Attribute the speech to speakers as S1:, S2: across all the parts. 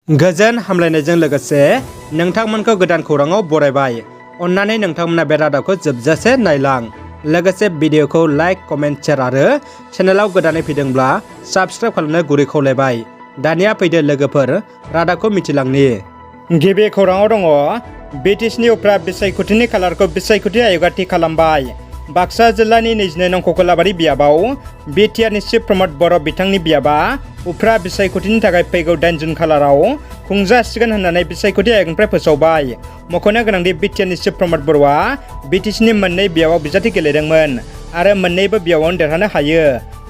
S1: गोजोन हामलायनायजों लोगोसे नोंथांमोनखौ गोदान खौराङाव बरायबाय। अन्नानै नोंथांमोना बे रादाबखौ जोबजासे नायलां। लोगोसे भिडिअखौ लाइक, कमेन्ट, शेयार आरो चेनेलाव गोदानै फैदोंब्ला साबस्क्राइब खालामनो गुरै खावलायबाय। दानिया फैदो लोगोफोर रादाबखौ मिथिलांनि। गिबि खौराङाव दङ बिटिसिनि उफ्रा बिसायख'थिनि खालारखौ बिसायख'थि आय'गा थि खालामबाय। बाक्सा जिल्लानि 22 नं ककलाबारि बियाबाव बिटिआरनि चिफ प्रमद बर' बिथांनि बियाबा उफ्रा बिसायख'थिनि थाखाय फैगौ 8 जुन खालाराव खुंजासिगोन होननानै बिसायख'थि आय'गनिफ्राय फोसावबाय। मख'नो गोनांदि बिटिआरनि चिफ प्रमद बर'आ बिटिसिनि मोननै बियाबाव बिजाथि गेलेदोंमोन आरो मोननैबो बियाबावनो देरहानो हायो।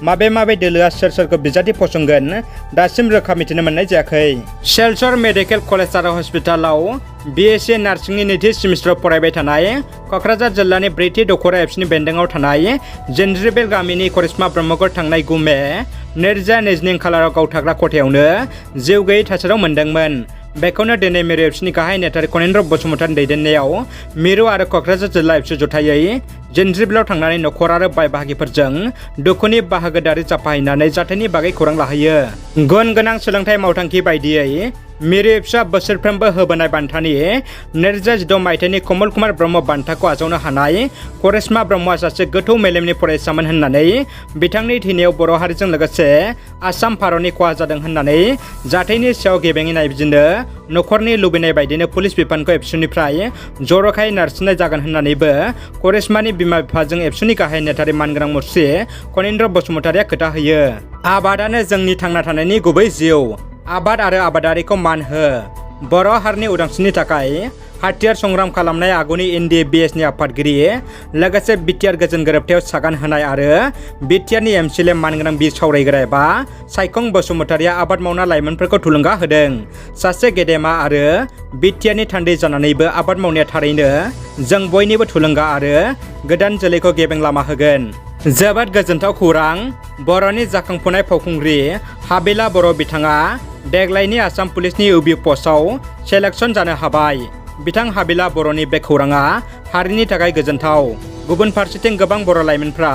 S1: माबे बिलोआ सोर सोरखौ बिजाथि फसंगोन दासिम रोखा मिथिनो मोननाय जायाखै। सेलचर मेडिकेल कलेज आरो हस्पिटालाव बिएससि नार्सिंनि नैथि सेमिस्टाराव फरायबाय थानाय क'क्राझार जिल्लानि ब्रैथि दख'रा एबसुनि बेन्दोंआव थानाय जेनज्रिबिल गामिनि करिश्मा ब्रह्मखौ थांनाय 9 मे 2022 खालाराव गाव थाग्रा खथायावनो जिउ गैयै थासारियाव मोनदोंमोन। बेखौनो दिनै मिरु एबसुनि गाहाय नेहाथारि कनिन्द्र बसुमतारिनि दैदेननायाव मिरु आरो क'क्राझार जिल्ला एबसु जथायै जेनज्रिबिलाव थांनानै नखर आरो बाय बाहागिफोरजों दुखुनि बाहागोदारि जाफाहैनानै जाथायनि बागै खौरां लाहैयो। गुन गोनां सोलोंथाइ मावथांखि बायदियै मिरु एबसुआ बोसोरफ्रोमबो होबोनाय बान्थानि 2016 मायथाइनि कमल कुमार ब्रह्म बान्थाखौ आजावनो हानाय करिश्मा ब्रह्मआ सासे गोथौ मेलेमनि फरायसामोन होननानै बिथांनि थैनायाव बर' हारिजों लोगोसे आसाम भारतनि खहा जादों होननानै जाथायनि सायाव गेबेङै नायबिजिरनो नखरनि लुबैनाय बायदिनो पुलिस बिफानखौ एबसुनिफ्राय जर'खायै नारसिननाय जागोन होननानैबो करिश्मानि बिमा बिफाजों एबसुनि गाहाय नेहाथारि मानगोनां मुस्रि कनिन्द्र बसुमतारिया खोथा होयो। आबादानो जोंनि थांना थानायनि गुबै जिउ। आबाद आरो आबादारिखौ मान हो। बर' हारिनि उदांस्रिनि थाखाय हाथियार संग्राम खालामनाय आगुनि NDA-BSनि आफादगिरि लोगोसे बिटिआर गोजोन गोरोबथायाव सागान होनाय आरो बिटिआरनि एमसिएलए मानगोनां बिर सावरायग्रा एबा सायखं बसुमतारिया आबाद मावना लाइमोनफोरखौ थुलुंगा होदों। सासे गेदेमा आरो बिटिआरनि थान्दै जानानैबो आबाद मावनाया थारैनो जों बयनिबो थुलुंगा आरो गोदान जोलैखौ गेबें लामा होगोन। जोबोद गोजोनथाव खौरां। बर'नि जाखांफुनाय फावखुंग्रि हाबिला बर' बिथाङा देग्लायनि आसाम पुलिसनि इउबि पस्टआव सेलेक्सन जानो हाबाय। बिथां हाबिला बर'नि बे खौराङा हारिनि थाखाय गोजोनथाव। गुबुन फारसेथिं गोबां बर' लाइमोनफ्रा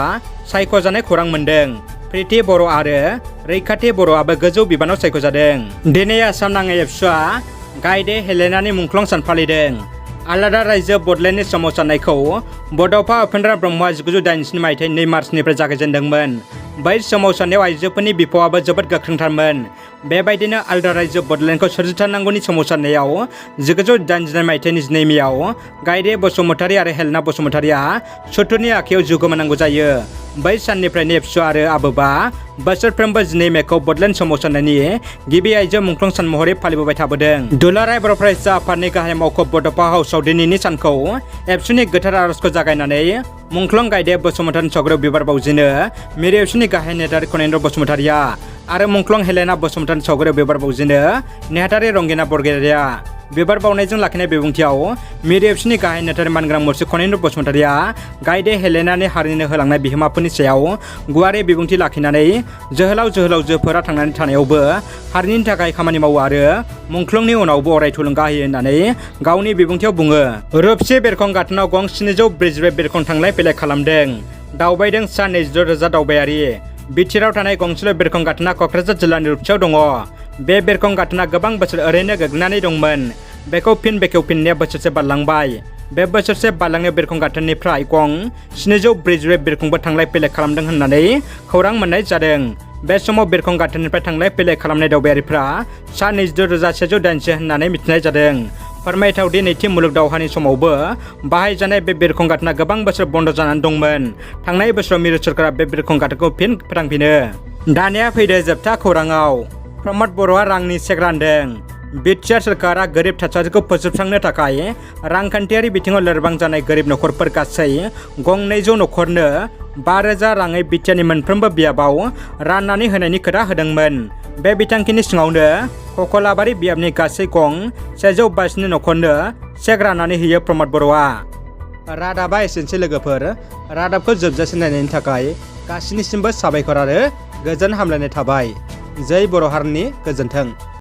S1: सायख'जानाय खौरां मोन्दों। प्रिति बर' आरो रैखाथि बर'आबो गोजौ बिबानाव सायख'जादों। दिनै आसाम नाङै एबसुआ गायदे हेलेनानि मुंख्लं सान फालिदों। आलादा रायजो बडलेण्डनि सोमावसारनायखौ बड'फा उपेन्द्र ब्रह्मआ 1987 मायथाइनि 2 मार्चनिफ्राय जागायजेनदोंमोन। बै सोमावसारनायाव आइजोफोरनि बिफावआबो जोबोद गोख्रोंथारमोन। बेबायदिनो आलादा रायजो बडलेण्डखौ सोरजिथारनांगौनि सोमावसारनायाव 1989 मायथाइनि 2 मेआव गायदे बसुमतारि आरो हेलेना बसुमतारिया सुथुरनि आखायाव जिउ गोमानांगौ जायो। बै साननिफ्रायनो एबसु आरो आबोबा बोसोरफ्रोमबो 2 मेखौ बडलेण्ड सोमावसारनायनि गिबि आइजो मुंख्लं सान महरै फालिबोबाय थाबोदों। दुलाराय बर' फरायसा आफादनि गाहाय मावख' बड'फा हाउसआव दिनैनि सानखौ एबसुनि गोथार आर'जखौ जागायनानै मुंख्लं गायदे बसुमतारिनि सावगारियाव बिबार बावजेनो मिरु एबसुनि गाहाय नेहाथारि कनिन्द्र बसुमतारिया आरो मुंख्लं हेलेना बसुमतारिनि सावगारियाव बिबार बावजेनो नेहाथारि रंगिना बरगयारिया। बिबार बावनायजों लाखिनाय बिबुंथियाव मिरु एबसुनि गाहाय नेहाथारि मानगोनां मुस्रि कनिन्द्र बसुमतारिया गायदे हेलेनानि हारिनो होलांनाय बिहोमाफोरनि सायाव गुवारै बिबुंथि लाखिनानै जोहोलावजोफोरा थांनानै थानायावबो हारिनि थाखाय खामानि मावो आरो मुंख्लंनि उनावबो अराय थुलुंगा होयो होननानै गावनि बिबुंथियाव बुङो। रुपसि बिरखं गाथोनाव गं 744 बिरखं थांलाय फैलाय खालामदों। दावबायदों सा 22,000 दावबायारि। बिटिआरआव थानाय गंसेल' बिरखं गाथोना क'क्राझार जिल्लानि रुपसियाव दङ। बे बिरखं गाथोना गोबां बोसोर ओरैनो गोग्लैनानै दंमोन। बेखौ फिन बेखेवफिननाया बोसोरसे बारलांबाय। बे बोसोरसे बारलांनाय बिरखं गाथोननिफ्राय गं 744 बिरखंबो थांलाय फैलाय खालामदों होननानै खौरां मोननाय जादों। बे समाव बिरखं गाथोननिफ्राय थांलाय फैलाय खालामनाय दावबायारिफ्रा सा 22,180 होननानै मिथिनाय जादों। फोरमायथावदि नैथि मुलुग दावहानि समावबो बाहायजानाय बे बिरखं गाथोना गोबां बोसोर बन्द जानानै दंमोन। थांनाय बोसोराव मिरु सोरखारा बे बिरखं गाथोनखौ फिन फोथांफिनो। दानिया फैदो जोबथा खौराङाव। प्रमद बर'आ रांनि चेक रानदों। बिटिआर सोरखारा गोरिब थासारिखौ फोजोबस्रांनो थाखाय रांखान्थियारि बिथिङाव लोरबां जानाय गोरिब नखरफोर गासै गं 200 नखरनो 5,000 राङै बिटिआरनि मोनफ्रोमबो बियाबाव राननानै होनायनि खोथा होदोंमोन। बे बिथांखिनि सिङावनो ककलाबारि बियाबनि गासै गं 122 नखरनो चेक राननानै होयो प्रमद बर'आ। रादाबा एसेनोसै लोगोफोर। रादाबखौ जोबजासे नायनायनि थाखाय गासैनिसिमबो साबायखर आरो गोजोन हामलायनाय थाबाय। जै बर' हारिनि गोजोन्थों।